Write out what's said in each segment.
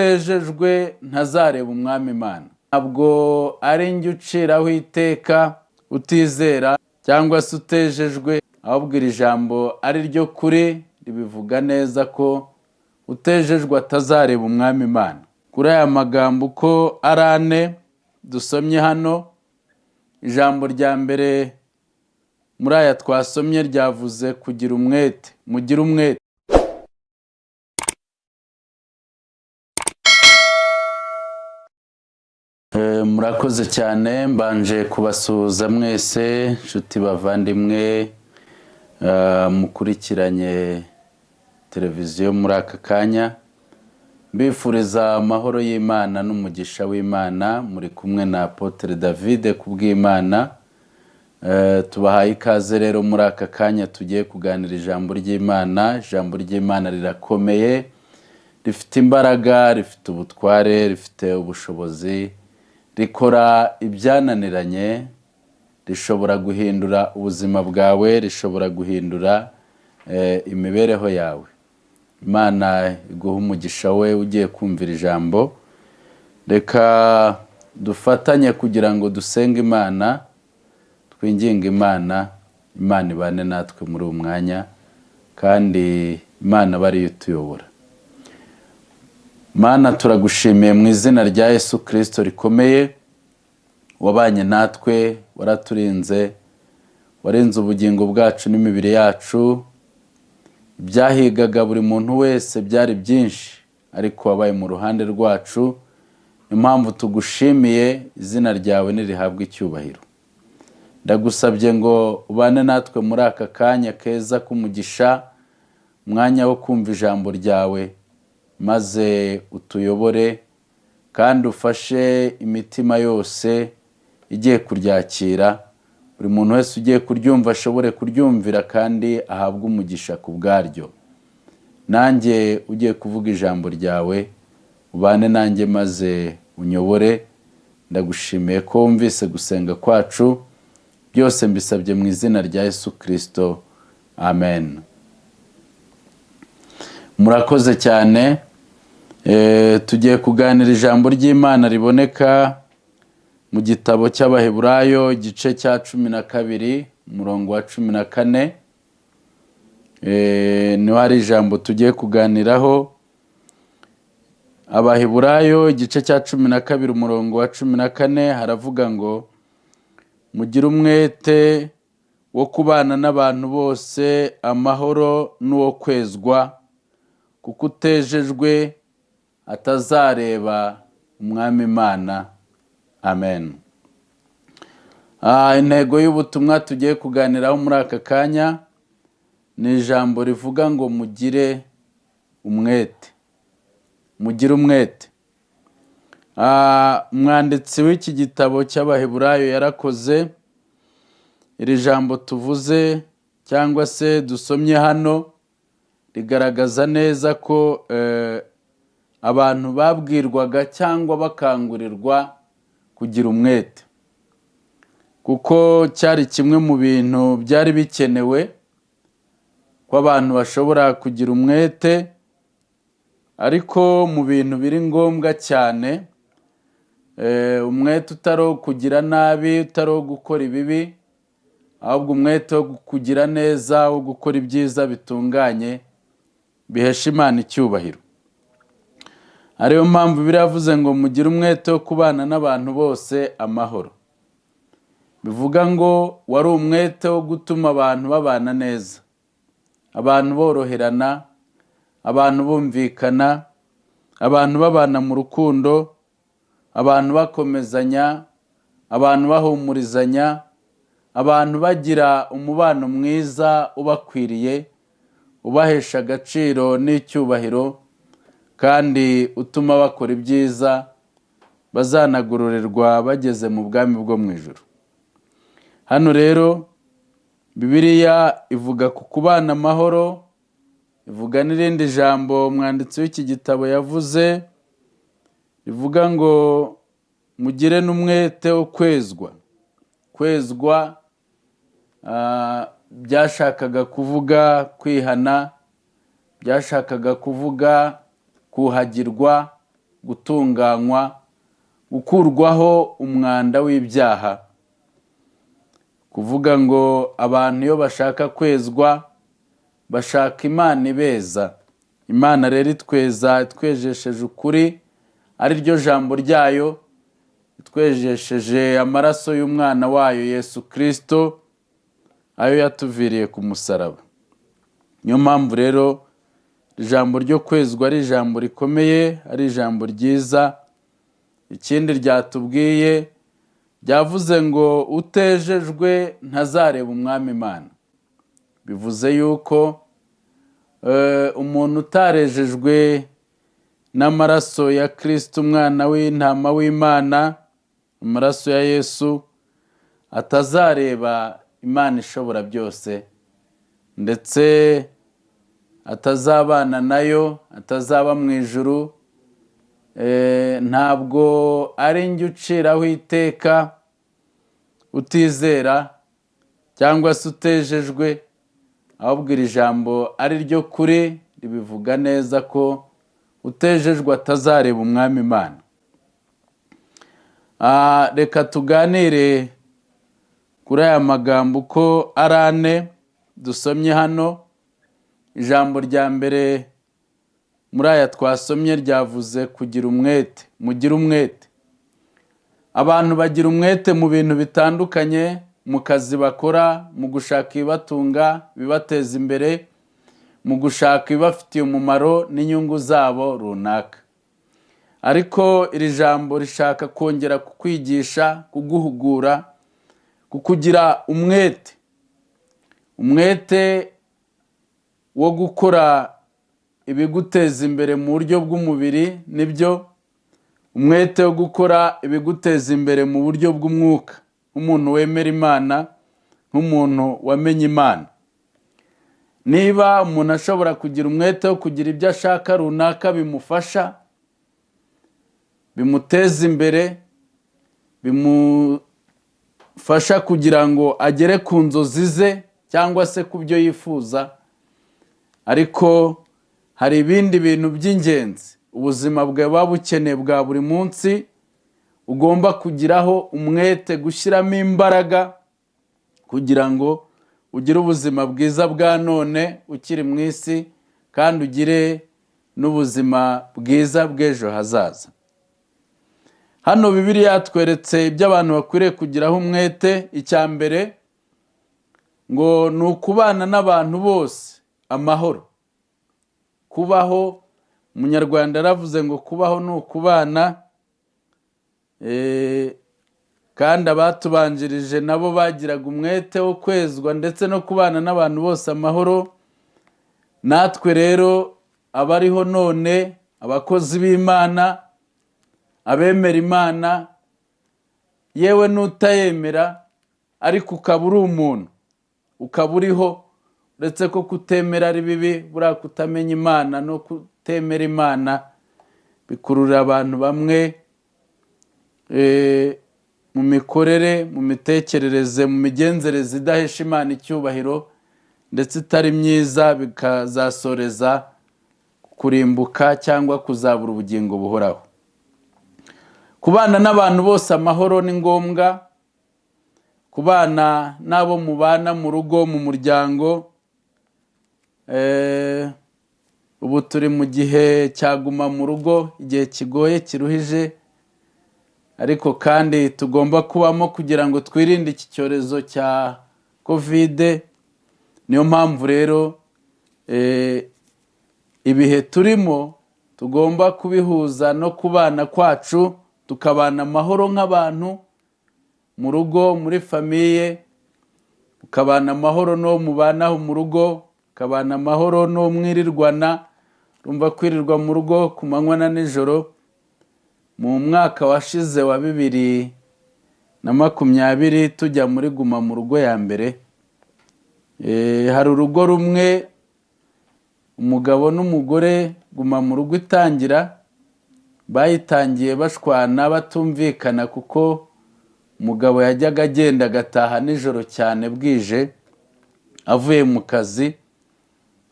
Utejejwe ntazareba umwami Imana. Ntabwo ari njye uciraho iteka utizera cyangwa se utejejwe, ahubwo iri jambo ari ryo kuri ribivuga neza ko utejejwe atazareba umwami Imana. Kuri aya magambo uko ari ane dusomye hano, ijambo rya mbere muri aya twasomye ryavuze kugira umwete, mugire umwete. Murakoze cyane, mbanje kubasuhuza mwese inshuti bavandimwe mukurikiranye televiziyo muri aka kanya, mbifuriza amahoro y'Imana n'umugisha w'Imana. Muri kumwe na Apotre David Kubwimana. Tubahaye ikaze rero muri aka kanya tugiye kuganira ijambo ry'Imana. Ijambo ry'Imana rirakomeye, rifite imbaraga, rifite ubutware, rifite ubushobozi, rikora ibyananiranye, rishobora guhindura ubuzima bwawe, rishobora guhindura imibereho yawe. Imana iguhe umugisha we ugiye kumvira ijambo. Reka dufatanye kugira ngo dusenge Imana, twinginge Imana, Imana ibane natwe muri uyu mwanya, kandi Imana abe ariyo ituyobora. Mana, turagushimiye mu izina rya Yesu Kristo rikomeye, wabanye natwe, waraturinze, warinze ubugingo bwacu n'imibiri yacu. Ibyahigaga buri muntu wese byari byinshi, ariko wabaye mu ruhande rwacu. Impamvu tugushimiye, izina ryawe nirihabwe icyubahiro. Ndagusabye ngo ubane natwe muri aka kanya keza k'umugisha, umwanya wo kumva ijambo ryawe, maze utuyobore kandi ufashe imitima yose igiye kuryakira. Buri muntu wese ugiye kuryumva ashobore kuryumvira kandi ahabwe umugisha ku bwaryo. Nanjye ugiye kuvuga ijambo ryawe, ubane nanjye maze unyobore. Ndagushimiye ko wumvise gusenga kwacu, byose mbisabye mu izina rya Yesu Kristo, amen. Murakoze cyane. Tugiye kuganira ijambo ry'Imana riboneka mu gitabo cy'Abaheburayo, igice cya 12, umurongo wa 14. Niho hari ijambo tugiye kuganiraho. Abaheburayo igice cya 12, umurongo wa 14, haravuga ngo mugire umwete wo kubana n'abantu bose amahoro n'uwo kwezwa, kuko utejejwe atazareba umwami Imana. Amen. Intego y'ubutumwa tugiye kuganiraho muri aka kanya ni ijambo rivuga ngo mugire umwete. Mugire umwete. Umwanditsi w'iki gitabo cy'Abaheburayo yarakoze. Iri jambo tuvuze cyangwa se dusomye hano rigaragaza neza ko abantu babwirwaga cyangwa bakangurirwa kugira umwete, kuko cyari kimwe mu bintu byari bikenewe ko abantu bashobora kugira umwete. Ariko mu bintu biri ngombwa cyane, umwete utari uwo kugira nabi, utari uwo gukora ibibi, ahubwo umwete wo kugira neza, wo gukora ibyiza bitunganye bihesha Imana icyubahiro. Ariyo mpamvu biravuze ngo mugire umwete wo kubana n'abantu bose amahoro. Bivuga ngo wari umwete wo gutuma abantu babana neza, abantu boroherana, abantu bumvikana, abantu babana mu rukundo, abantu bakomezanya, abantu bahumurizanya, abantu bagira umubano mwiza ubakwiriye, ubahesha agaciro n'icyubahiro, kandi utuma bakora ibyiza bazanagororerwa bageze mu bwami bwo mu ijuru. Hano rero Bibiliya ivuga ku kubana amahoro, ivuga n'irindi jambo umwanditsi w'iki gitabo yavuze rivuga ngo mugire n'umwete wo kwezwa. Kwezwa byashakaga kuvuga kwihana, byashakaga kuvuga kuhagirwa, gutunganywa, gukurwaho umwanda w'ibyaha. Kuvuga ngo abantu iyo bashaka kwezwa bashaka Imana ibeza. Imana rero itweza itwejesheje ukuri, ari ryo jambo ryayo, itwejesheje amaraso y'umwana wayo Yesu Kristo, ayo yatuviriye ku musaraba. Niyo mpamvu rero ijambo ryo kwezwa ari ijambo rikomeye, ari ijambo ryiza. Ikindi ryatubwiye, ryavuze ngo utejejwe ntazareba umwami Imana. Bivuze yuko umuntu utarejejwe n'amaraso ya Kristo umwana w'intama w'Imana, amaraso ya Yesu, atazareba Imana ishobora byose, ndetse atazabana nayo, atazaba mu ijuru. Ntabwo ari njye uciraho iteka utizera cyangwa se utejejwe, ahubwo iri jambo ari ryo kuri ribivuga neza ko utejejwe atazareba umwami Imana. Reka tuganire kuri aya magambo uko ari ane dusomye hano. Ijambo rya mbere muri aya twasomye ryavuze kugira umwete. Mugire umwete. Abantu bagira umwete mu bintu bitandukanye, mu kazi bakora, mu gushaka ibibatunga, ibibateza imbere, mu gushaka ibibafitiye umumaro n'inyungu zabo runaka. Ariko iri jambo rishaka kongera kukwigisha, kuguhugura, kukugira umwete. Umwete wo gukora ibiguteza imbere mu buryo bw'umubiri, nibyo. Umwete wo gukora ibiguteza imbere mu buryo bw'umwuka, nk'umuntu wemera Imana, nk'umuntu wamenye Imana. Niba umuntu ashobora kugira umwete wo kugira ibyo ashaka runaka bimufasha, bimuteza imbere, bimufasha kugira ngo agere ku nzozi ze cyangwa se ku byo yifuza, ariko hari ibindi bintu by'ingenzi ubuzima bwawe buba bukeneye bwa buri munsi, ugomba kugiraho umwete, gushyiramo imbaraga kugira ngo ugire ubuzima bwiza bwa none ukiri mu isi, kandi ugire n'ubuzima bwiza bw'ejo hazaza. Hano Bibiliya yatweretse ibyo abantu bakwiriye kugiraho umwete. Icya mbere ngo ni ukubana n'abantu bose amahoro. Kubaho, Umunyarwanda yaravuze ngo kubaho ni ukubana, kandi abatubanjirije nabo bagiraga umwete wo kwezwa ndetse no kubana n'abantu bose amahoro. Natwe rero abariho none, abakozi b'Imana, abemera Imana, yewe n'utayemera, ariko ukaba uri umuntu, ukaba uriho, uretse ko kutemera ari bibi, buriya kutamenya Imana no kutemera Imana bikurura abantu bamwe mu mikorere, mu mitekerereze, mu migenzereze idahesha Imana icyubahiro ndetse itari myiza, bikazasoreza kurimbuka cyangwa kuzabura ubugingo buhoraho. Kubana n'abantu bose amahoro ni ngombwa. Kubana n'abo mubana mu rugo, mu muryango. Ubu turi mu gihe cyaguma mu rugo, igihe kigoye kiruhije, ariko kandi tugomba kubamo kugira ngo twirinde iki cyorezo cya Covid. Niyo mpamvu rero ibihe turimo tugomba kubihuza no kubana kwacu, tukabana amahoro nk'abantu mu rugo, muri famiye, ukabana amahoro n'uwo mubanaho mu rugo, ukabana amahoro n'uwo mwirirwana. Urumva kwirirwa mu rugo ku manywa na nijoro. Mu mwaka washize wa 2020 tujya muri guma mu rugo ya mbere, hari urugo rumwe umugabo n'umugore guma mu rugo itangira, bayitangiye bashwana batumvikana, kuko umugabo yajyaga agenda agataha nijoro cyane bwije avuye mu kazi.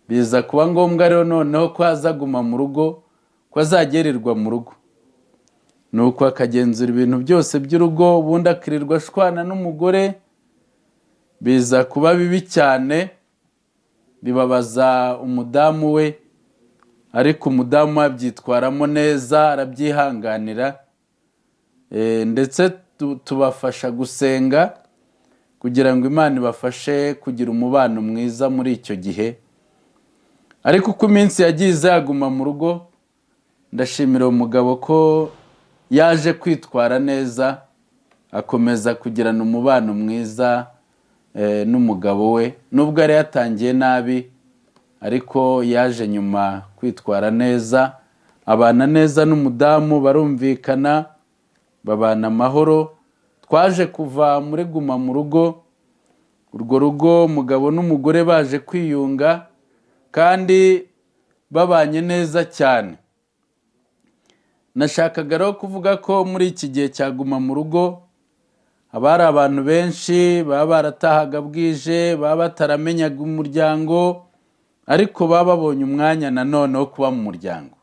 Biza kuba ngombwa rero noneho ko azaguma mu rugo, ko azagererwa mu rugo. Nuko akagenzura ibintu byose by'urugo, ubundi akirirwa ashwana n'umugore. Biza kuba bibi cyane, bibabaza umudamu we, ariko umudamu abyitwaramo neza, arabyihanganira. Ndetse tubafasha gusenga kugira ngo Imana ibafashe kugira umubano mwiza muri icyo gihe. Ariko uko iminsi yagiye izaguma mu rugo, ndashimira uwo mugabo ko yaje kwitwara neza, akomeza kugirana umubano mwiza n'umugabo we, nubwo yari yatangiye nabi, ariko yaje nyuma kwitwara neza, abana neza n'umudamu, barumvikana, babana amahoro. Twaje kuva muri guma mu rugo, urwo rugo umugabo n'umugore baje kwiyunga kandi babanye neza cyane. Nashakaga rero kuvuga ko muri iki gihe cya guma mu rugo haba hari abantu benshi baba baratahaga bwije, baba bataramenyaga umuryango, ariko baba babonye umwanya nanone wo kuba mu muryango.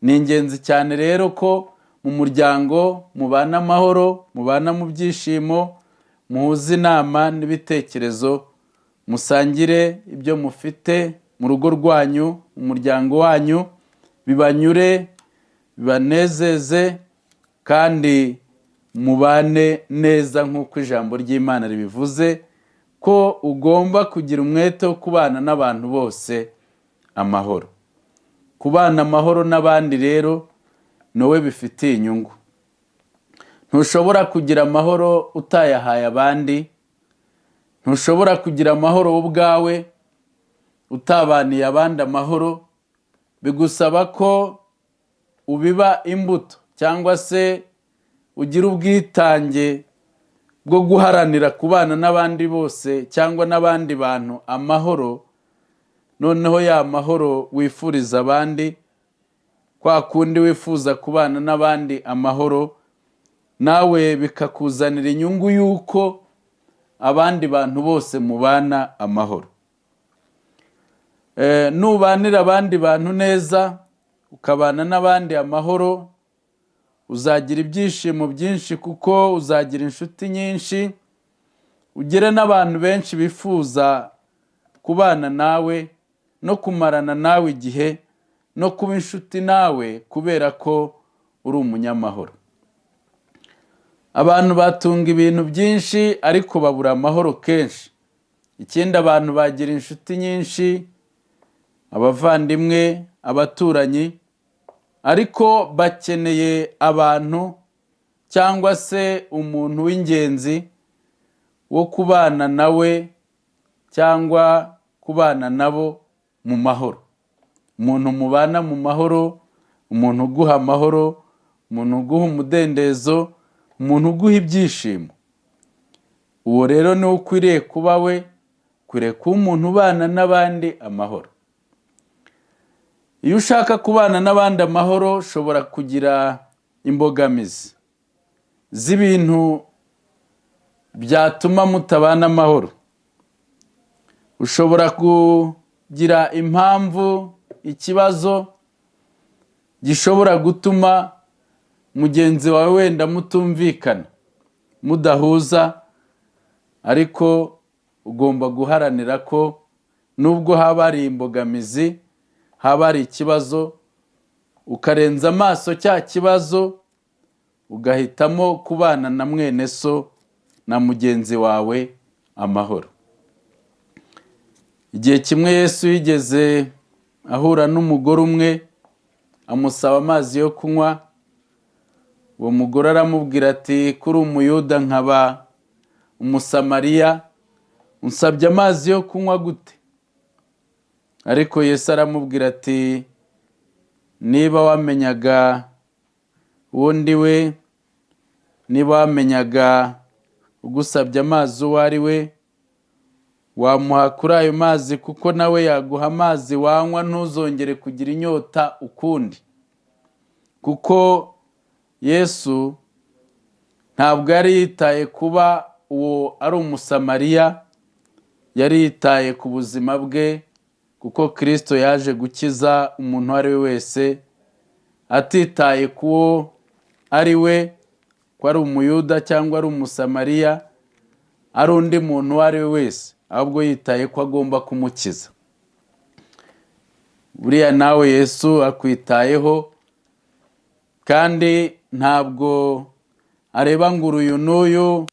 Ni ingenzi cyane rero ko mu muryango mubana amahoro, mubana mu byishimo, muhuze inama n'ibitekerezo, musangire ibyo mufite mu rugo rwanyu, mu muryango wanyu, bibanyure, bibanezeze, kandi mubane neza nk'uko ijambo ry'Imana ribivuze ko ugomba kugira umwete wo kubana n'abantu bose amahoro. Kubana amahoro n'abandi rero nowe bifitiye inyungu. Ntushobora kugira amahoro utayahaye abandi, ntushobora kugira amahoro wowe ubwawe utabaniye abandi amahoro. Bigusaba ko ubiba imbuto cyangwa se ugira ubwitange bwo guharanira kubana n'abandi bose cyangwa n'abandi bantu amahoro. Noneho ya mahoro wifuriza abandi, kwa kundi wifuza kubana n'abandi amahoro, nawe bikakuzanira inyungu y'uko abandi bantu bose mubana amahoro. Nubanira abandi bantu neza, ukabana n'abandi amahoro, uzagira ibyishimo byinshi kuko uzagira inshuti nyinshi, ugire n'abantu benshi bifuza kubana nawe no kumarana nawe igihe no kuba inshuti nawe, kubera ko uri umunyamahoro. Abantu batunga ibintu byinshi ariko babura amahoro kenshi. Ikindi, abantu bagira inshuti nyinshi, abavandimwe, abaturanyi, ariko bakeneye abantu cyangwa se umuntu w'ingenzi wo kubana nawe cyangwa kubana nabo mu mahoro. Umuntu mubana mu mahoro, umuntu uguha amahoro, umuntu uguha umudendezo, umuntu uguha ibyishimo. Uwo rero niwe ukwiriye kuba we, ukwiriye kuba umuntu ubana n'abandi amahoro. Iyo ushaka kubana n'abandi amahoro, ushobora kugira imbogamizi z'ibintu byatuma mutabana amahoro. Ushobora kugira impamvu, ikibazo gishobora gutuma mugenzi wawe wenda mutumvikana, mudahuza, ariko ugomba guharanira ko nubwo haba hari imbogamizi, haba hari ikibazo, ukarenza amaso cya kibazo, ugahitamo kubana na mwene so na mugenzi wawe amahoro. Igihe kimwe Yesu yigeze ahura n'umugore umwe, amusaba amazi yo kunywa. Uwo mugore aramubwira ati: "Kuri umuyuda nkaba umusamariya, unsabye amazi yo kunywa gute?" Ariko Yesu aramubwira ati: "Niba wamenyaga uwo ndi we, niba wamenyaga ugusabye amazi uwo ari we, wamuha kuri ayo mazi, kuko nawe yaguha amazi wanywa ntuzongere kugira inyota ukundi." Kuko Yesu ntabwo yari yitaye kuba uwo ari umusamariya, yari yitaye ku buzima bwe, kuko Kristo yaje gukiza umuntu uwo ari we wese, atitaye kuwo ari we, ko ari Umuyuda cyangwa ari Umusamariya, ari undi muntu uwo ari we wese, ahubwo yitaye ko agomba kumukiza. Buriya nawe Yesu akwitayeho, kandi ntabwo areba ngo uyu n'uyu,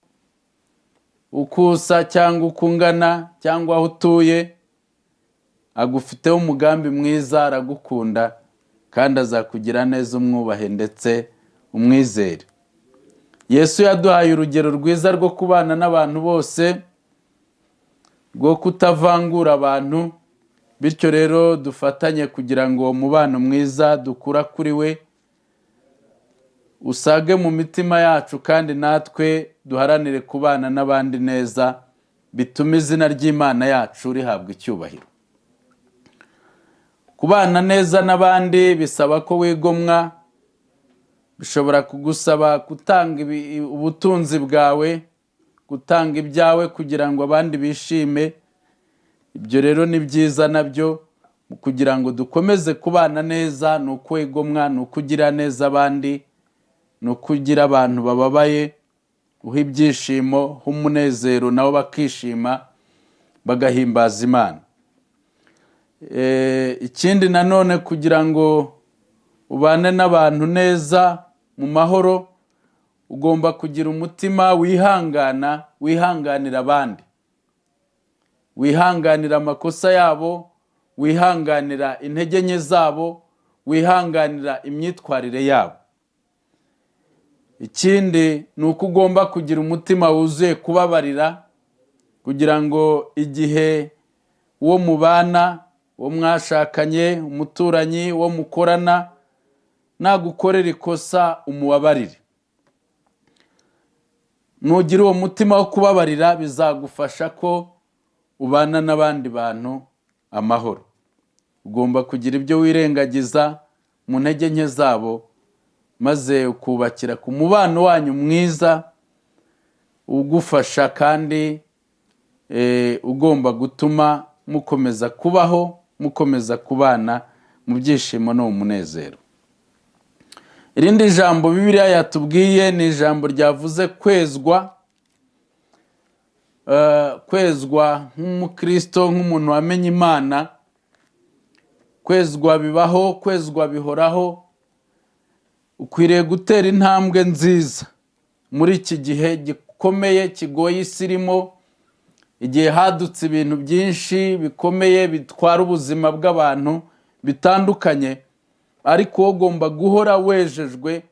uko usa cyangwa uko ungana cyangwa aho utuye. Agufiteho umugambi mwiza, aragukunda kandi azakugira neza, umwubahe ndetse umwizere. Yesu yaduhaye urugero rwiza rwo kubana n'abantu bose, rwo kutavangura abantu. Bityo rero dufatanye kugira ngo umubano mwiza dukura kuri we usage mu mitima yacu, kandi natwe duharanire kubana n'abandi neza, bituma izina ry'Imana yacu rihabwa icyubahiro. Kubana neza n'abandi bisaba ko wigomwa, bishobora kugusaba gutanga ubutunzi bwawe, gutanga ibyawe kugira ngo abandi bishime. Ibyo rero ni byiza nabyo kugira ngo dukomeze kubana neza, ni uko wigomwa, ni uko ugira neza abandi, ni uko ugira abantu bababaye uha ibyishimo, uha umunezero, nabo bakishima bagahimbaza Imana. Ikindi nanone, kugira ngo ubane n'abantu neza mu mahoro, ugomba kugira umutima wihangana, wihanganira abandi, wihanganira amakosa yabo, wihanganira intege nke zabo, wihanganira imyitwarire yabo. Ikindi ni uko ugomba kugira umutima wuzuye kubabarira, kugira ngo igihe uwo mubana, uwo mwashakanye, umuturanyi, uwo mukorana, nagukorera ikosa umubabarire. Nugira uwo mutima wo kubabarira, bizagufasha ko ubana n'abandi bantu amahoro. Ugomba kugira ibyo wirengagiza mu ntege nke zabo, maze ukubakira ku mubano wanyu mwiza ugufasha, kandi ugomba gutuma mukomeza kubaho, mukomeza kubana mu byishimo no mu munezero. Irindi jambo Bibiliya yatubwiye ni ijambo ryavuze kwezwa. Kwezwa nk'umukristo, nk'umuntu wamenye Imana, kwezwa bibaho, kwezwa bihoraho. Ukwiriye gutera intambwe nziza muri iki gihe gikomeye kigoye isi irimo, igihe hadutse ibintu byinshi bikomeye bitwara ubuzima bw'abantu bitandukanye, ariko wowe ugomba guhora wejejwe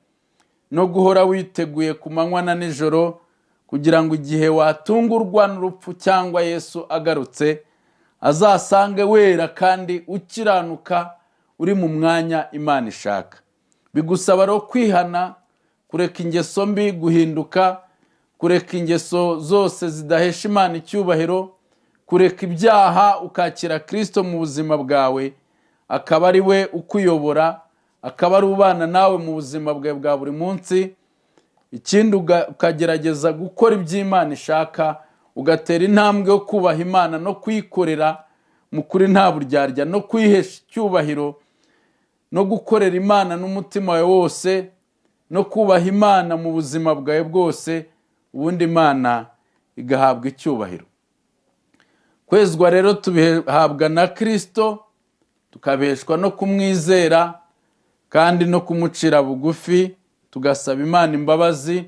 no guhora witeguye ku manywa na nijoro, kugira ngo igihe watungurwa n'urupfu cyangwa Yesu agarutse, azasange wera kandi ukiranuka, uri mu mwanya Imana ishaka. Bigusaba rero kwihana, kureka ingeso mbi, guhinduka, kureka ingeso zose zidahesha Imana icyubahiro, kureka ibyaha ukakira Kristo mu buzima bwawe, akaba ari we ukuyobora, akaba ari ubana nawe mu buzima bwawe bwa buri munsi. Ikindi, ukagerageza gukora iby'Imana ishaka, ugatera intambwe yo kubaha Imana no kuyikorera mu kuri nta buryarya, no kuyihesha icyubahiro, no gukorera Imana n'umutima wawe wose, no kubaha Imana mu buzima bwawe bwose, ubundi Imana igahabwa icyubahiro. Kwezwa rero tubihabwa na Kristo, tukabeshwa no kumwizera kandi no kumucira bugufi, tugasaba Imana imbabazi,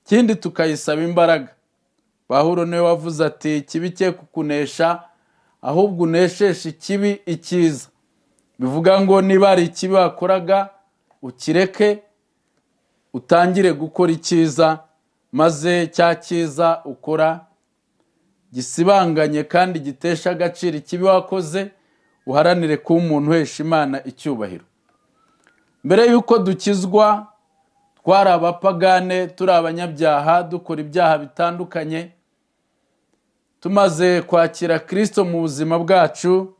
ikindi tukayisaba imbaraga. Pawulo niwe wavuze ati: "Ikibi cye kukunesha, ahubwo unesheshe ikibi icyiza." Bivuga ngo niba hari ikibi wakoraga, ukireke, utangire gukora icyiza, maze cya cyiza ukora gisibanganye kandi gitesha agaciro ikibi wakoze, uharanire kuba umuntu uhesha Imana icyubahiro. Mbere y'uko dukizwa twari abapagane, turi abanyabyaha, dukora ibyaha bitandukanye. Tumaze kwakira Kristo mu buzima bwacu,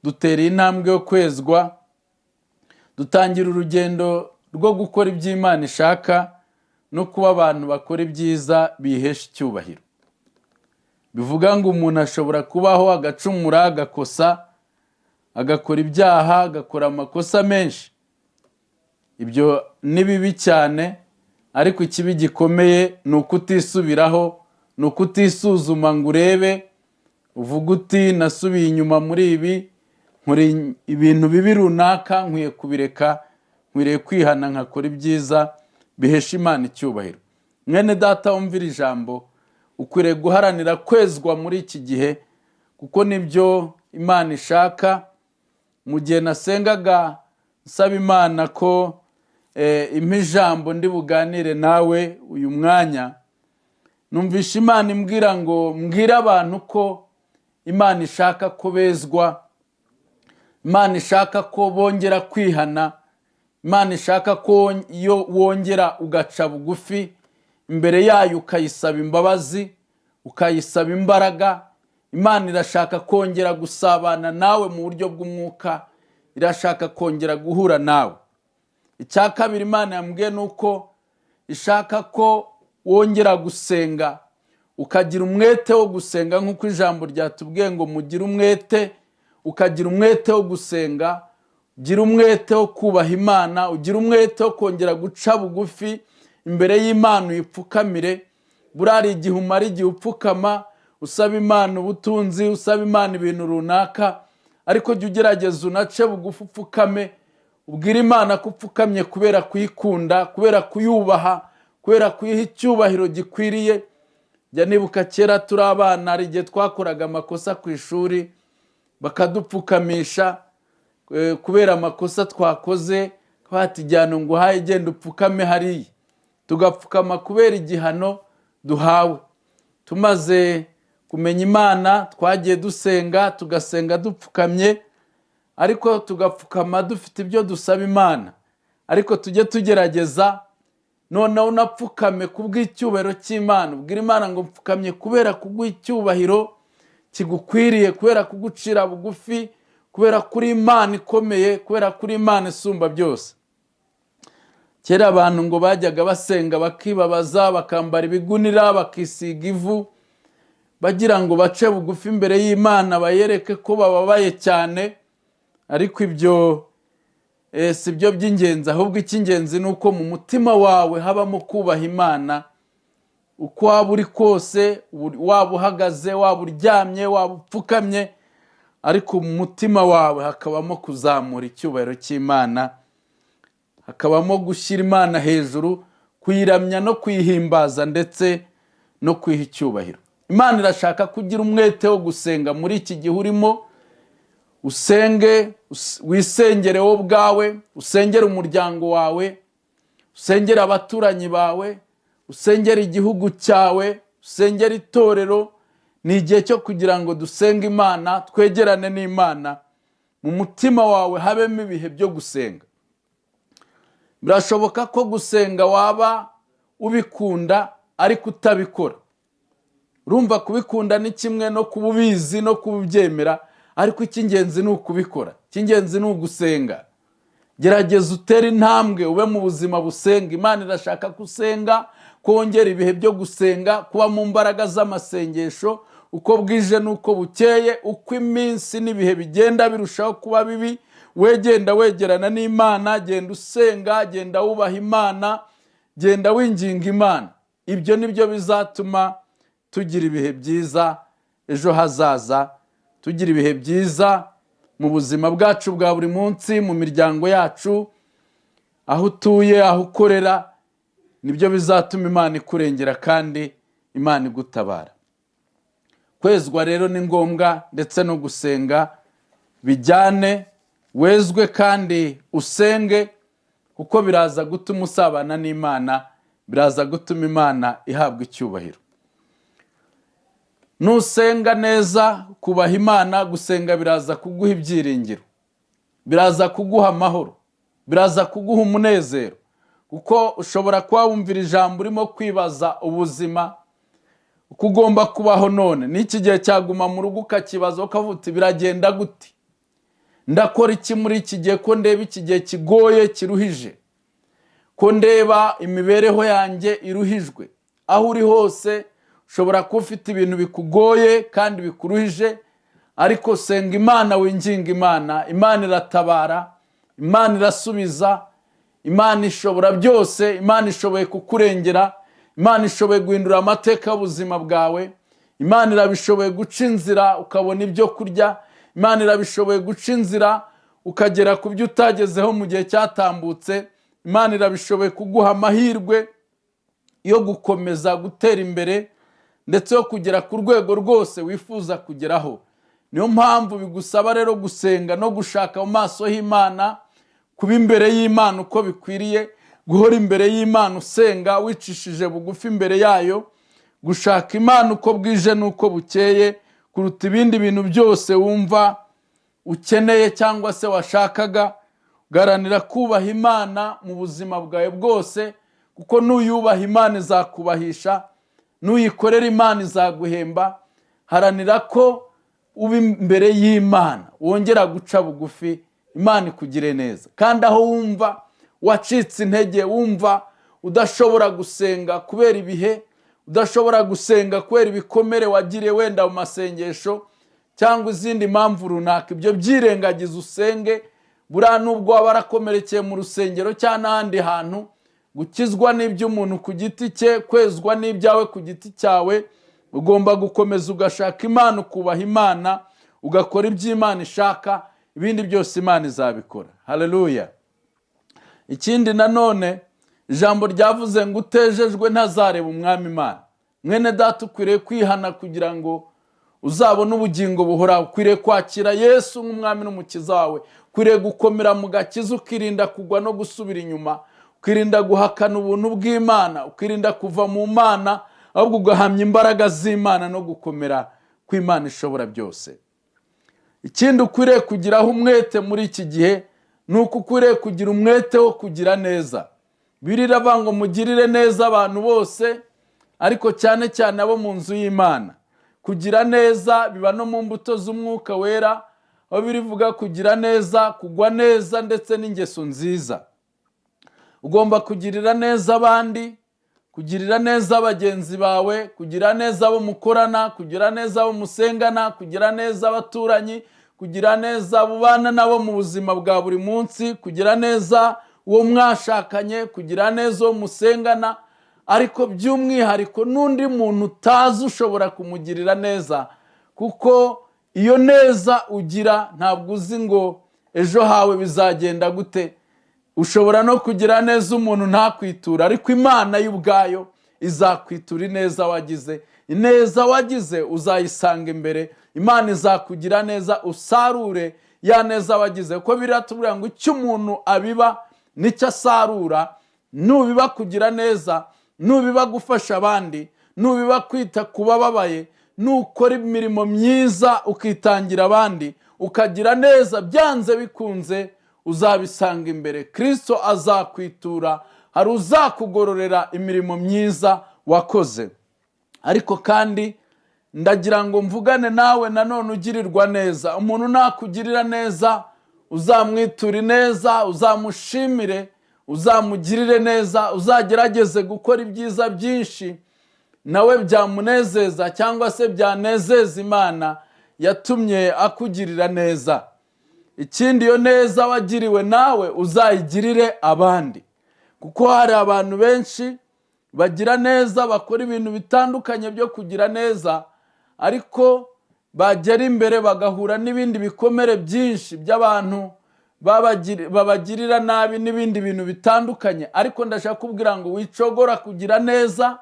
dutera intambwe yo kwezwa, dutangira urugendo rwo gukora iby'Imana ishaka no kuba abantu bakora ibyiza bihesha icyubahiro. Bivuga ngo umuntu ashobora kubaho agacumura, agakosa, agakora ibyaha, agakora amakosa menshi. Ibyo ni bibi cyane, ariko ikibi gikomeye ni ukutisubiraho, ni ukutisuzuma ngo urebe uvuge uti nasubiye inyuma muri ibi, nkora ibintu bibi runaka, nkwiye kubireka, nkwiriye kwihana nkakora ibyiza bihesha Imana icyubahiro. Mwene data wumvira ijambo, ukwiriye guharanira kwezwa muri iki gihe, kuko nibyo Imana ishaka. Mu gihe nasengaga nsaba Imana ko impa ijambo ndi buganire nawe uyu mwanya, numvisha Imana imbwira ngo mbwire abantu ko Imana ishaka ko bezwa, Imana ishaka ko bongera kwihana, Imana ishaka ko iyo wongera ugaca bugufi imbere yayo ukayisaba imbabazi, ukayisaba imbaraga. Imana irashaka kongera gusabana nawe mu buryo bw'umwuka, irashaka kongera guhura nawe. Icya kabiri Imana yambwiye ni uko ishaka ko wongera gusenga, ukagira umwete wo gusenga, nk'uko ijambo ryatubwiye ngo mugire umwete, ukagira umwete wo gusenga, ugira umwete wo kubaha Imana, ugira umwete wo kongera guca bugufi imbere y'Imana uyipfukamire. Burari igihe umara igihe upfukama usaba Imana ubutunzi, usaba Imana ibintu runaka, ariko jya ugerageza unace bugufi upfukame, ubwire Imana ko upfukamye kubera kuyikunda, kubera kuyubaha, kubera kuyiha icyubahiro gikwiriye. Jya nibuka kera turi abana, hari igihe twakoraga amakosa ku ishuri bakadupfukamisha kubera amakosa twakoze, batijyana ngo uhaye genda upfukame hariya, tugapfukama kubera igihano duhawe. Tumaze kumenya Imana twagiye dusenga, tugasenga dupfukamye, ariko tugapfukama dufite ibyo dusaba Imana. Ariko tujye tugerageza noneho unapfukame kubw'icyubahiro cy'Imana, ubwira Imana ngo mpfukamye kubera kuguha icyubahiro kigukwiriye, kubera kugucira bugufi, kubera kuri Imana ikomeye, kubera kuri Imana isumba byose. Kera abantu ngo bajyaga basenga bakibabaza, bakambara ibigunira, bakisiga ivu, bagira ngo bace bugufi imbere y'Imana bayereke ko bababaye cyane. Ariko ibyo si byo by'ingenzi, ahubwo icy'ingenzi ni uko mu mutima wawe habamo kubaha Imana. Uko waba uri kose, waba uhagaze, waba uryamye, waba upfukamye, ariko mu mutima wawe hakabamo kuzamura icyubahiro cy'Imana, hakabamo gushyira Imana hejuru, kuyiramya no kuyihimbaza ndetse no kwiha icyubahiro. Imana irashaka kugira umwete wo gusenga muri iki gihe urimo. Usenge, wisengere wowe ubwawe, usengere umuryango wawe, usengere abaturanyi bawe, usengere igihugu cyawe, usengere itorero. Ni igihe cyo kugira ngo dusenge Imana, twegerane n'Imana. Mu mutima wawe habemo ibihe byo gusenga. Birashoboka ko gusenga waba ubikunda ariko utabikora. Urumva kubikunda ni kimwe no kuba ubizi no kubyemera, ariko icy'ingenzi ni ukubikora, icy'ingenzi ni ugusenga. Gerageza utere intambwe ube mu buzima busenga. Imana irashaka ko usenga, kongera ibihe byo gusenga, kuba mu mbaraga z'amasengesho uko bwije n'uko bukeye, uko iminsi n'ibihe bigenda birushaho kuba bibi. Wegenda wegerana n'Imana, genda usenga, genda wubaha Imana, genda winginga Imana. Ibyo nibyo bizatuma tugira ibihe byiza ejo hazaza, tugira ibihe byiza mu buzima bwacu bwa buri munsi, mu miryango yacu, aho utuye, aho ukorera. Nibyo bizatuma Imana ikurengera kandi Imana igutabara. Kwezwa rero ni ngombwa, ndetse no gusenga bijyane. Wezwe kandi usenge, kuko biraza gutuma usabana n'Imana, biraza gutuma Imana ihabwa icyubahiro. Nusenga neza, kubaha Imana, gusenga biraza kuguha ibyiringiro, biraza kuguha amahoro, biraza kuguha umunezero. Kuko ushobora kuba wumvira ijambo urimo kwibaza ubuzima uko ugomba kubaho none. N'iki gihe cyaguma mu rugo ukakibaza ukavuga uti biragenda gute, ndakora iki muri iki gihe, ko ndeba iki gihe kigoye kiruhije, ko ndeba imibereho yanjye iruhijwe. Aho uri hose ushobora kuba ufite ibintu bikugoye kandi bikuruhije, ariko senga Imana, winginga Imana. Imana iratabara, Imana irasubiza, Imana ishobora byose, Imana ishoboye kukurengera, Imana ishoboye guhindura amateka y'ubuzima bwawe, Imana irabishoboye guca inzira ukabona ibyo kurya, Imana irabishoboye guca inzira ukagera ku byo utagezeho mu gihe cyatambutse, Imana irabishoboye kuguha amahirwe yo gukomeza gutera imbere ndetse yo kugera ku rwego rwose wifuza kugeraho. Niyo mpamvu bigusaba rero gusenga no gushaka mu maso h'Imana, kuba imbere y'Imana uko bikwiriye, guhora imbere y'Imana usenga wicishije bugufi imbere yayo, gushaka Imana uko bwije n'uko bukeye kuruta ibindi bintu byose wumva ukeneye cyangwa se washakaga. Garanira kubaha Imana mu buzima bwawe bwose, kuko nuyubaha Imana izakubahisha, nuyikorera Imana izaguhemba. Haranira ko uba imbere y'Imana, wongera guca bugufi, Imana ikugire neza. Kandi aho wumva wacitse intege, wumva udashobora gusenga kubera ibihe, udashobora gusenga kubera ibikomere wagiriye wenda mu masengesho cyangwa izindi mpamvu runaka, ibyo byirengagiza usenge. Buriya nubwo waba warakomerekeye mu rusengero cyangwa n'ahandi hantu, gukizwa n'iby'umuntu ku giti cye, kwezwa n'ibyawe ku giti cyawe, ugomba gukomeza ugashaka Imana, ukubaha Imana, ugakora ibyo Imana ishaka, ibindi byose Imana izabikora. Haleluya. Ikindi nanone ijambo ryavuze ngo utejejwe ntazareba umwami Imana. Mwene data, ukwiriye kwihana kugira ngo uzabone ubugingo buhoraho. Ukwiriye kwakira Yesu nk'umwami n'umukiza wawe, ukwiriye gukomera mu gakiza, ukirinda kugwa no gusubira inyuma, ukirinda guhakana ubuntu bw'Imana, ukirinda kuva mu Mana, ahubwo ugahamya imbaraga z'Imana no gukomera kw'Imana ishobora byose. Ikindi ukwiriye kugiraho umwete muri iki gihe ni uko ukwiriye kugira umwete wo kugira neza. Bibiliya iravuga ngo mugirire neza abantu bose, ariko cyane cyane abo mu nzu y'Imana. Kugira neza biba no mu mbuto z'umwuka wera, aho birivuga kugira neza, kugwa neza ndetse n'ingeso nziza. Ugomba kugirira neza abandi, kugirira neza bagenzi bawe, kugira neza abo mukorana, kugira neza abo musengana, kugira neza abaturanyi, kugira neza abo ubana nabo mu buzima bwa buri munsi, kugira neza uwo mwashakanye, kugira neza uwo musengana, ariko by'umwihariko n'undi muntu utazi ushobora kumugirira neza, kuko iyo neza ugira ntabwo uzi ngo ejo hawe bizagenda gute. Ushobora no kugira neza umuntu ntakwitura, ariko Imana y'ubwayo izakwitura ineza wagize. Ineza wagize uzayisanga imbere, Imana izakugira neza, usarure ya neza wagize. Kuko biratubwira ngo icyo umuntu abiba nicyo asarura. Nubiba kugira neza, nubiba gufasha abandi, nubiba kwita ku bababaye, nukora imirimo myiza ukitangira abandi, ukagira neza, byanze bikunze uzabisanga imbere. Kristo azakwitura, hari uzakugororera imirimo myiza wakoze. Ariko kandi ndagira ngo mvugane nawe nanone ugirirwa neza. Umuntu nakugirira neza uzamwiture neza, uzamushimire, uzamugirire neza, uzagerageze gukora ibyiza byinshi nawe byamunezeza cyangwa se byanezeza Imana yatumye akugirira neza. Ikindi, iyo neza wagiriwe nawe uzayigirire abandi, kuko hari abantu benshi bagira neza, bakora ibintu bitandukanye byo kugira neza, ariko bagera imbere bagahura n'ibindi bikomere byinshi by'abantu babagirira nabi n'ibindi bintu bitandukanye. Ariko ndashaka kubwira ngo wicogora kugira neza,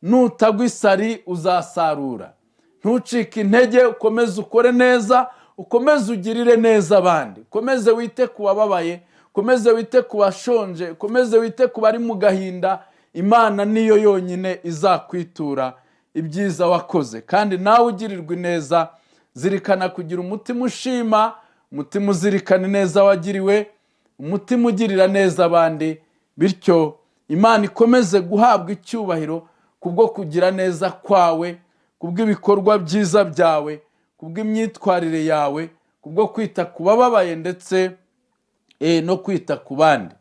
nutagwa isari uzasarura. Ntucike intege, ukomeze ukore neza, ukomeze ugirire neza abandi, ukomeze wite ku bababaye, ukomeze wite ku bashonje, ukomeze wite ku bari mu gahinda. Imana niyo yonyine izakwitura ibyiza wakoze. Kandi nawe ugirirwa ineza, zirikana kugira umutima ushima, umutima uzirikana ineza wagiriwe, umutima ugirira neza abandi, bityo Imana ikomeze guhabwa icyubahiro kubwo kugira neza kwawe, kubw'ibikorwa byiza byawe, kubw'imyitwarire yawe, kubwo kwita ku bababaye ndetse no kwita ku bandi.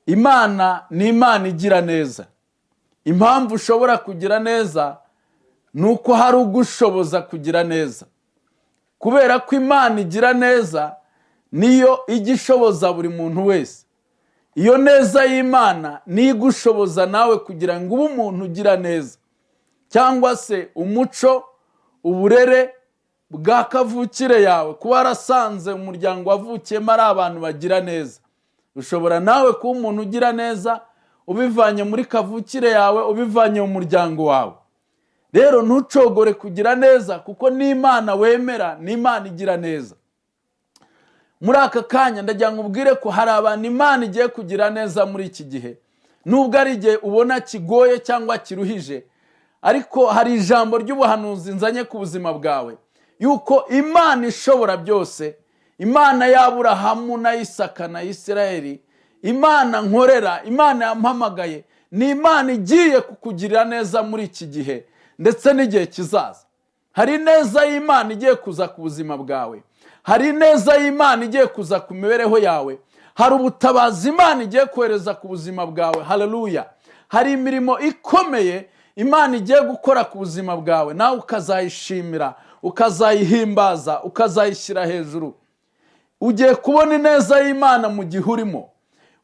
Imana ni Imana igira neza. Impamvu ushobora kugira neza ni uko hari ugushoboza kugira neza. Kubera ko Imana igira neza, niyo ijya ishoboza buri muntu wese. Iyo neza y'Imana niyo igushoboza nawe kugira ngo ube umuntu ugira neza, cyangwa se umuco, uburere bwa kavukire yawe, kuba warasanze umuryango wavukiyemo ari abantu bagira neza. Ushobora nawe kuba umuntu ugira neza ubivanye muri kavukire yawe, ubivanye mu muryango wawe. Rero ntucogore kugira neza, kuko n'Imana wemera ni Imana igira neza. Muri aka kanya ndagira ngo ubwire ko hari abantu Imana igiye kugira neza muri iki gihe, nubwo ari igihe ubona kigoye cyangwa kiruhije, ariko hari ijambo ry'ubuhanuzi nzanye ku buzima bwawe, yuko Imana ishobora byose, Imana y'Aburahamu na Isaka na Isirayeli, Imana nkorera, Imana yampamagaye, ni Imana igiye kukugirira neza muri iki gihe ndetse n'igihe kizaza. Hari ineza y'Imana igiye kuza ku buzima bwawe, hari ineza y'Imana igiye kuza ku mibereho yawe, hari ubutabazi Imana igiye kohereza ku buzima bwawe. Haleluya! Hari imirimo ikomeye Imana igiye gukora ku buzima bwawe, nawe ukazayishimira, ukazayihimbaza, ukazayishyira hejuru. Ugiye kubona ineza y'Imana mu gihe urimo,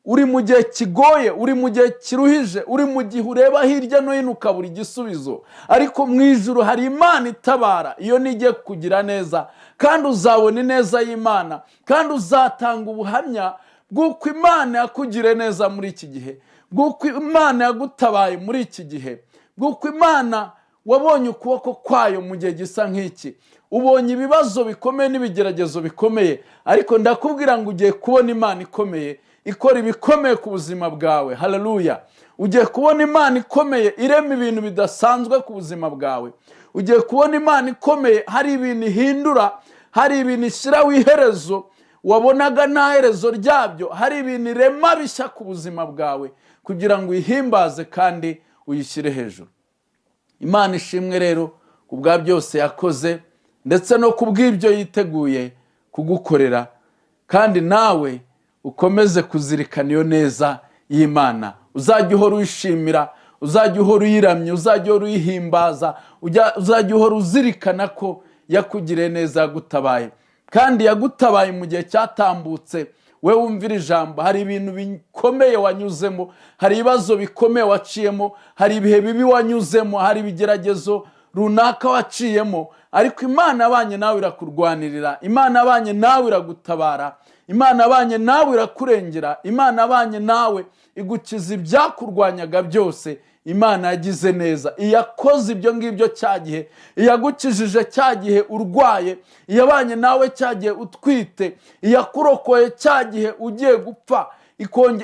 uri mu gihe kigoye, uri mu gihe kiruhije, uri mu gihe ureba hirya no hino ukabura igisubizo, ariko mu ijuru hari Imana itabara. Iyo nigiye kukugira neza, kandi uzabona ineza y'Imana, kandi uzatanga ubuhamya bw'uko Imana yakugiriye neza muri iki gihe, bw'uko Imana yagutabaye muri iki gihe, bw'uko Imana wabonye ukuboko kwayo mu gihe gisa nk'iki. Ubonye ibibazo bikomeye n'ibigeragezo bikomeye, ariko ndakubwira ngo ugiye kubona Imana ikomeye ikora ibikomeye ku buzima bwawe. Haleluya! Ugiye kubona Imana ikomeye irema ibintu bidasanzwe ku buzima bwawe. Ugiye kubona Imana ikomeye hari ibintu ihindura, hari ibintu ishyiraho iherezo wabonaga nta herezo ryabyo, hari ibintu irema bishya ku buzima bwawe kugira ngo uyihimbaze kandi uyishyire hejuru. Imana ishimwe rero ku bwa byose yakoze, ndetse no ku bw'ibyo yiteguye kugukorera, kandi nawe ukomeze kuzirikana iyo neza y'Imana. Uzajya uhora uyishimira, uzajya uhora uyiramya, uzajya uhora uyihimbaza, uzajya uhora uzirikana ko yakugiriye neza, yagutabaye, kandi yagutabaye mu gihe cyatambutse. We wumvira ijambo, hari ibintu bikomeye wanyuzemo, hari ibibazo bikomeye waciyemo, hari ibihe bibi wanyuzemo, hari ibigeragezo runaka waciyemo, ariko Imana yabanye nawe irakurwanirira, Imana yabanye nawe iragutabara, Imana yabanye nawe irakurengera, Imana yabanye nawe igukiza ibyakurwanyaga byose. Imana yagize neza, iyakoze ibyo ngibyo cya gihe, iyagukijije cya gihe urwaye, iyabanye nawe cya gihe utwite, iyakurokoye cya gihe ugiye gupfa,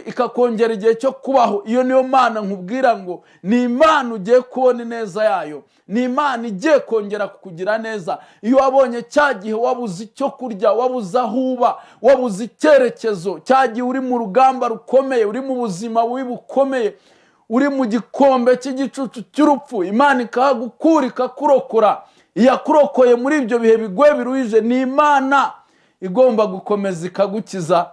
ikakongera igihe cyo kubaho. Iyo niyo Mana nkubwira ngo ni Imana ugiye kubona ineza yayo, ni Imana igiye kongera kukugira neza. Iyo wabonye cya gihe wabuze icyo kurya, wabuze aho uba, wabuze icyerekezo, cya gihe uri mu rugamba rukomeye, uri mu buzima bubi bukomeye, uri mu gikombe cy'igicucu cy'urupfu, Imana ikahagukura ikakurokora. Iyakurokoye muri ibyo bihe bigoye biruhije, ni Imana igomba gukomeza ikagukiza.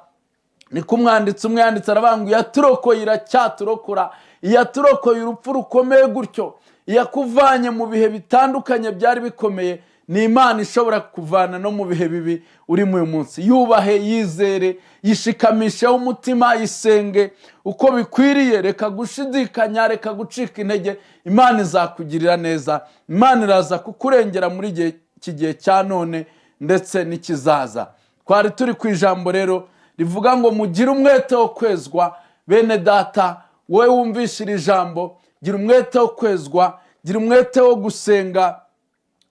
Niko umwanditsi umwe yanditse aravuga ngo iyaturokoye iracyaturokora, iyaturokoye urupfu rukomeye gutyo, iyakuvanye mu bihe bitandukanye byari bikomeye, ni Imana ishobora kukuvana no mu bihe bibi uri uyu munsi. Yubahe, yizere, yishikamisheho umutima, yisenge uko bikwiriye, reka gushidikanya, reka gucika intege. Imana izakugirira neza, Imana iraza kukurengera muri iki gihe cya none ndetse n'ikizaza. Twari turi ku ijambo rero rivuga ngo mugire umwete wo kwezwa. Bene data, wowe wumvishe iri jambo, gira umwete wo kwezwa, gira umwete wo gusenga,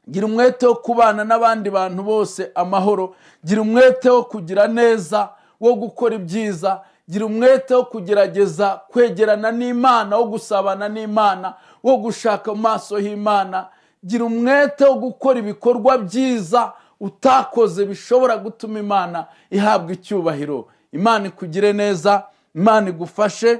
gira umwete wo kubana n'abandi bantu bose amahoro, gira umwete wo kugira neza, wo gukora ibyiza, gira umwete wo kugerageza kwegerana n'Imana, wo gusabana n'Imana, wo gushaka mu maso h'Imana, gira umwete wo gukora ibikorwa byiza utakoze bishobora gutuma Imana ihabwa icyubahiro. Imana ikugire neza, Imana igufashe,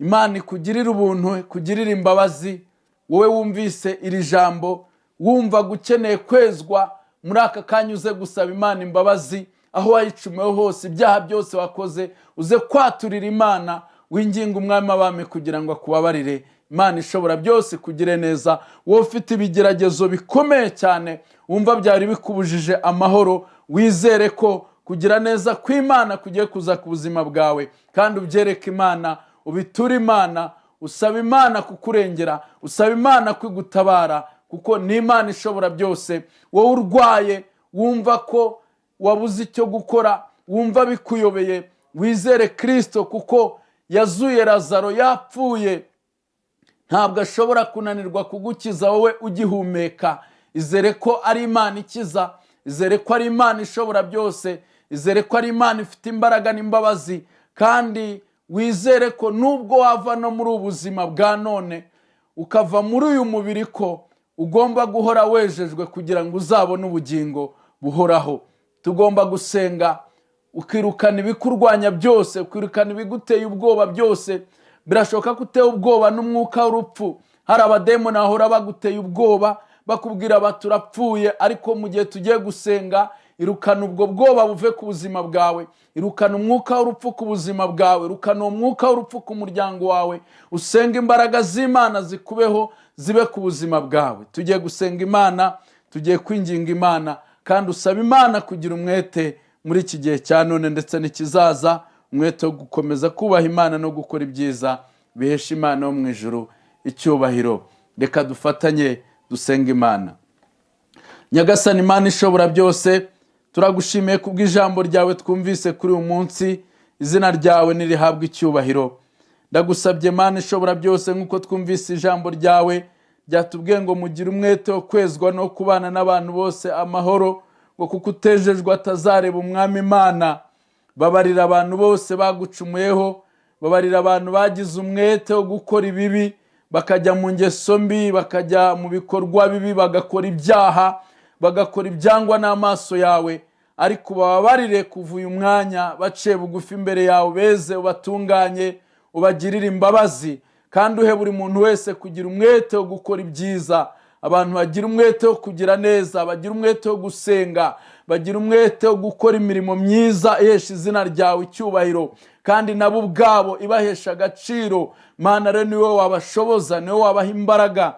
Imana ikugirire ubuntu, ikugirire imbabazi. Wowe wumvise iri jambo, wumva ukeneye kwezwa, muri aka kanya uze gusaba Imana imbabazi aho wayicumiwe hose, ibyaha byose wakoze, uze kwaturira Imana, winginga Umwami w'abami kugira ngo akubabarire. Imana ishobora byose kugire neza. Wowe ufite ibigeragezo bikomeye cyane, wumva byari bikubujije amahoro, wizere ko kugira neza kw'Imana kugiye kuza ku buzima bwawe, kandi ubyereke Imana, ubiture Imana, usaba Imana kukurengera, usaba Imana kwigutabara, kuko ni Imana ishobora byose. Wowe urwaye wumva ko wabuze icyo gukora, wumva bikuyobeye, wizere Kristo kuko yazuye Lazaro yapfuye. Ntabwo ashobora kunanirwa kugukiza wowe ugihumeka. Izere ko ari Imana ikiza, izere ko ari Imana ishobora byose, izere ko ari Imana ifite imbaraga n'imbabazi, kandi wizere ko nubwo wava no muri ubu buzima bwa none ukava muri uyu mubiri, ko ugomba guhora wejejwe kugira ngo uzabone ubugingo buhoraho. Tugomba gusenga ukirukana ibikurwanya byose, ukirukana ibiguteye ubwoba byose. Birashoboka ko utewe ubwoba n'umwuka w'urupfu. Hari abademoni bahora baguteye ubwoba, bakubwira bati urapfuye, ariko mu gihe tugiye gusenga, irukana ubwo bwoba buve ku buzima bwawe, irukana umwuka w'urupfu ku buzima bwawe, irukana uwo mwuka w'urupfu ku muryango wawe, usenge imbaraga z'Imana zikubeho, zibe ku buzima bwawe. Tugiye gusenga Imana, tugiye kwinginga Imana, kandi usaba Imana kugira umwete muri iki gihe cya none ndetse n'ikizaza, umwete wo gukomeza kubaha Imana no gukora ibyiza bihesha Imana yo mu ijuru icyubahiro. Reka dufatanye dusenga Imana. Nyagasani Imana ishobora byose, turagushimiye kubw'ijambo ryawe twumvise kuri uyu munsi. Izina ryawe nirihabwe icyubahiro. Ndagusabye Imana ishobora byose, nk'uko twumvise ijambo ryawe ryatubwiye ngo mugire umwete wo kwezwa no kubana n'abantu bose amahoro, ngo kuko utejejwe atazareba umwami Imana. Babarira abantu bose bagucumuyeho, babarira abantu bagize umwete wo gukora ibibi, bakajya mu ngeso mbi, bakajya mu bikorwa bibi, bagakora ibyaha, bagakora ibyangwa n'amaso yawe. Ariko bababarire kuva uyu mwanya, baciye bugufi imbere yawe, beze ubatunganye, ubagirire imbabazi, kandi uhe buri muntu wese kugira umwete wo gukora ibyiza. Abantu bagira umwete wo kugira neza, bagira umwete wo gusenga, bagira umwete wo gukora imirimo myiza ihesha izina ryawe icyubahiro, kandi nabo ubwabo ibahesha agaciro. Mana rero niwe wabashoboza, niwe wabaha imbaraga,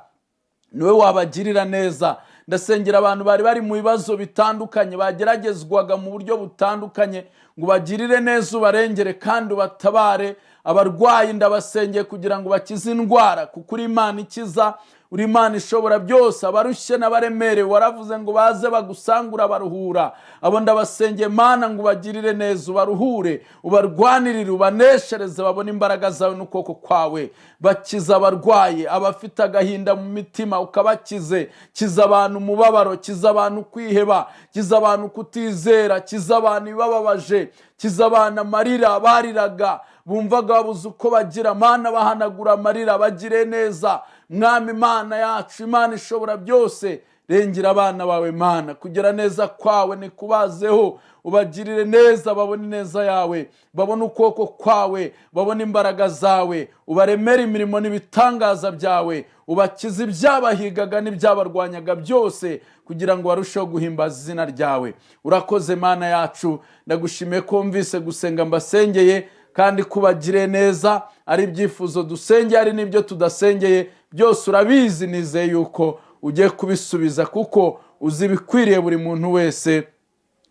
niwe wabagirira neza. Ndasengera abantu bari bari mu bibazo bitandukanye, bageragezwaga mu buryo butandukanye, ngo ubagirire neza, ubarengere kandi ubatabare. Abarwayi ndabasengeye kugira ngo bakize indwara, kuko uri Imana ikiza, uri Imana ishobora byose. Abarushye n'abaremerewe waravuze ngo baze bagusangura baruhura. Abo ndabasengeye Mana ngo ubagirire neza, ubaruhure, ubarwanirire, ubaneshereze, babone imbaraga zawe n'ukuboko kwawe. Bakiza abarwayi, abafite agahinda mu mitima ukabakize. Kiza abantu umubabaro, kiza abantu kwiheba, kiza abantu kutizera, kiza abantu ibibababaje, kiza abantu amarira bariraga bumvaga babuze uko bagira. Mana bahanagura amarira, bagire neza. Mwami Imana yacu, Imana ishobora byose, rengera abana bawe Mana. Kugira neza kwawe nikubazeho, ubagirire neza, babone neza yawe, babone ukuboko kwawe, babone imbaraga zawe, ubaremere imirimo n'ibitangaza byawe, ubakize ibyabahigaga n'ibyabarwanyaga byose, kugira ngo barusheho guhimbaza izina ryawe. Urakoze Mana yacu, ndagushimiye ko wumvise gusenga mbasengeye, kandi kubagire neza. Ari ibyifuzo dusengeye, ari n'ibyo tudasengeye, byose urabizi. Nizeye yuko ugiye kubisubiza, kuko uzi ibikwiriye buri muntu wese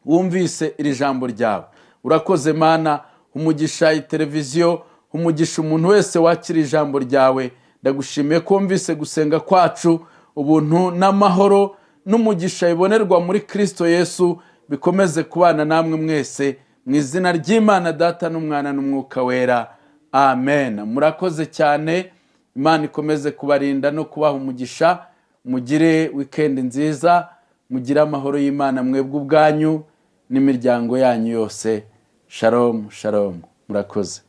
wumvise iri jambo ryawe. Urakoze Mana, umugisha televiziyo, umugisha umuntu wese wakira ijambo ryawe. Ndagushimiye ko wumvise gusenga kwacu. Ubuntu n'amahoro n'umugisha bibonerwa muri Kristo Yesu bikomeze kubana namwe mwese, mu izina ry'Imana Data n'Umwana n'Umwuka Wera, amen. Murakoze cyane. Imana ikomeze kubarinda no kubaha umugisha. Mugire wikendi nziza, mugire amahoro y'Imana mwebwe ubwanyu n'imiryango yanyu yose. Shalom, shalom. Murakoze.